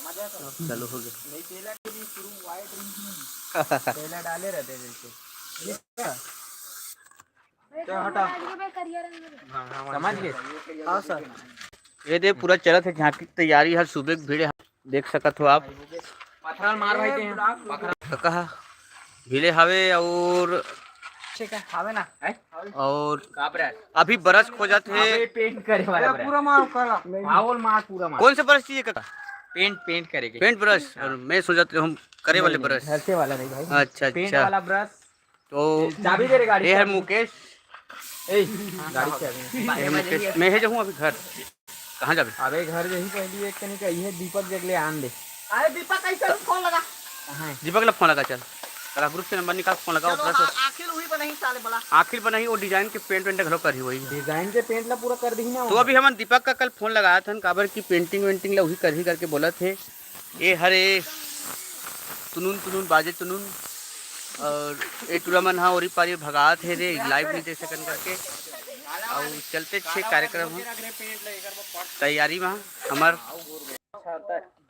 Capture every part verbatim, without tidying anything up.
चालू हो गया। नहीं, तेला के भी शुरू white रही थी। पहले डाले रहते जैसे। क्या हटा? हाँ, हाँ, समझ गए? हाँ सर। ये दे पूरा चलत हे झांकी के तैयारी हे, सुबह के भीड़ हे, देख सकत हो आप। पथरा मार भाई ते हैं, पथरा। कहा भीड़े हवे और ठीक है, हवे ना? है? और काबरा। अभी brush खोजत हे। अबे paint करे वाला अरे brush। पूरा मार काला। माहौल मार पूरा मार। कौन से brush चाहिए काका? Paint, paint करेंगे। Paint brush? हाँ। और मैं सोचत रहे हम करे वाले नहीं, नहीं, brush। घसे वाला नहीं भाई। अच्छा, paint अच्छा। वाला brush। तो चाबी दे रे गाड़ी ये है चाबी। मुकेश। ए, गाड़ी चाबी। ये है मुकेश। मैं हे जाऊँ अभी घर। कहाँ जाबे? अबे घर जही पहली एक कनी कही है दीपक जगले आन दे। अरे दीपक कैसे फोन लगा? कहाँ है? दीपक ला फोन लगा चल। चला group से number निकाल फोन लगा चलो, ओकरा से। हाँ, आखिर वही बनाई साले बड़ा। आखिर बनाई वो design के paint वेंट घलो करही वही। Design के paint ला पूरा कर दही ना तो वो। अभी हमन दीपक का कल फोन लगाया था काबर की painting वेंटिंग ला वही करही करके बोलत हे। ए हरे तुनुन तुनुन बाजे तुनुन। और ए टूरा मन हा ओरी पारी भगात हे रे, live नहीं दे सकन करके। और चलते छे कार्यक्रम हम तैयारी में हमर।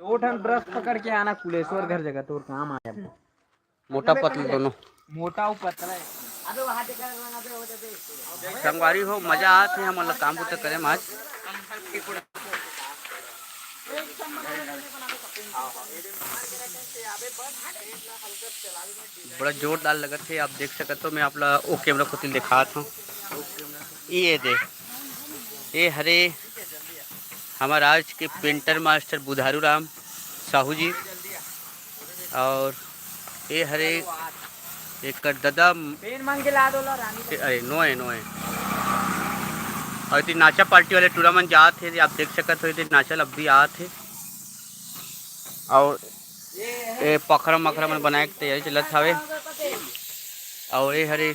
दो ठन brush पकड़ के आना कुलेश्वर घर जगह तोर काम आया। मोटा पतला दोनों। मोटा अउ पतला है। संगवारी हो, मजा आत हे, हमन ला काम बुता करे म आज। बड़ा जोरदार लगत हे, आप देख सकत हो, मैं आप ला ओ camera कोती दिखात हूँ। ये दे, ये हरे हमर आज के painter master बुधारू राम साहू जी। और ये हरे एकर ददा पेन मांग के ला दो ला रानी। अरे नोए नोए। और इतनी नाचा पार्टी वाले टूरा मन जात हे, आप देख सकत हो, इतनी नाचा लब भी आत हे। और ये पखरा मखरा मन बनाए के तैयारी चलत हवे। और ये हरे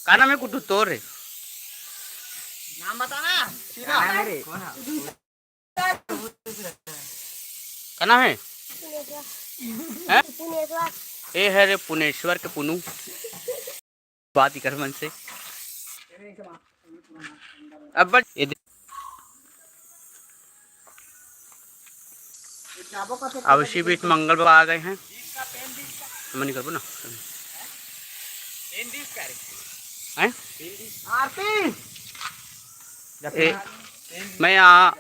का नाम है गुड्डू तोर रे? नाम बताना। का नाम है? हैं? पुनेश्वर। ए है रे पुनेश्वर के पुनू। बात ही कर मन से। अब बस ये दे-, अब इसी बीच मंगल बाबा आ गए हैं। मैं नहीं करबो ना। हैं? आरती। ए, मैं यहाँ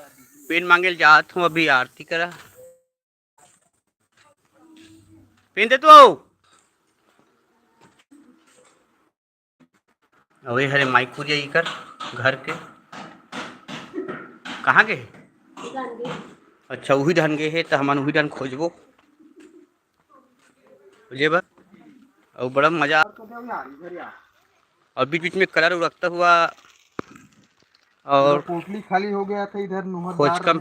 पेन मांगे ल जात हूँ, अभी आरती करा। पेन दे तू। अउ ये हरे माई कुरिया इकर घर के। कहाँ गे हे? अच्छा, उही डहन गे हे, त हमन उही डहन खोजबो। ले बर। अउ बड़ा मजा। और बीच बीच में कलर उड़कता हुआ और पूरा पोटली खाली हो गया था इधर, नोहर खोचकम